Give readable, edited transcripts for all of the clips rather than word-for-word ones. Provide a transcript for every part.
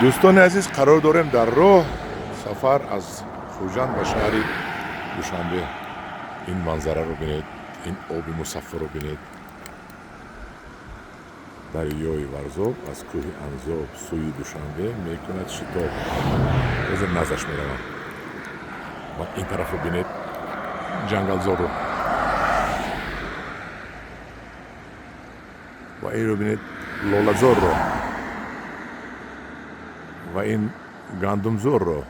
Дӯстони азиз, қарор дорем дар роҳ, сафар аз Хуҷанд ба шаҳри Душанбе. Ин манзараро бинед, ин оби мусаффаро бинед. Дарёи Варзоб аз кӯҳи Анзоб сӯи Душанбе мекунад шитоб. Ҳозир наздаш меравам. Ва ин тарафро бинед, ҷангалзорро. Ва инро бинед, лолазорро. Ва ин гандумзорро.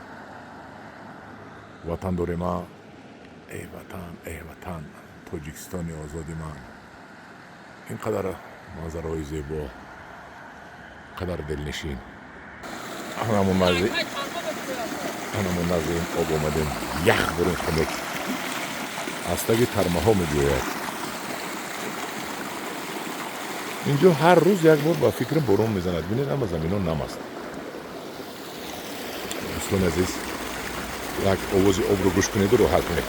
Ватан дорем, а? Эй ватан, эй ватан, Тоҷикистони озоди ман. Ин қадар манзараҳои зебо, қадар дилнишин. Ҳамон назди ин об омадем, ях бурин хунук. Аз таги тармаҳо мебиёяд. Инҷо ҳар рӯз як бор ба фикрам борон мезанад. Бинед, ҳама заминҳо нам аст. Дӯстони азиз, як овози обро гӯш кунеду роҳат кунед.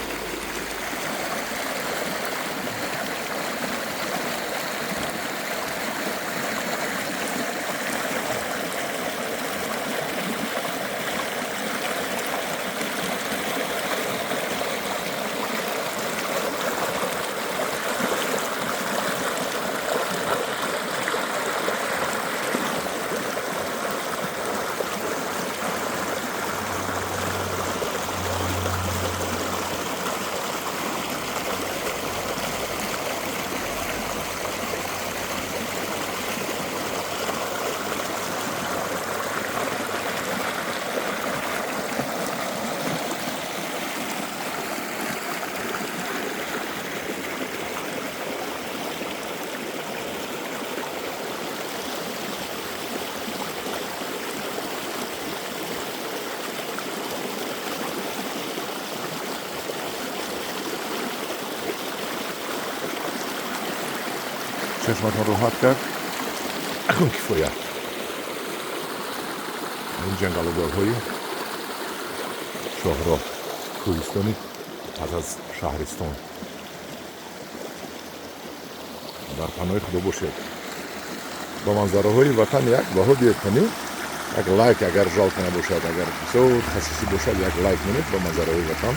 Чашматон роҳат кард? Акун кифоя. Ин ҷангалузорҳои шоҳроҳ, кӯҳистони пас аз шаҳристон. Дар паноҳи Худо бошед. Ба манзараҳои ватан як баҳо диҳед кунӣ, як лайк, агар жалко набошад, агар бисёр хасисӣ бошад, як лайк монед ба манзараҳои ватан.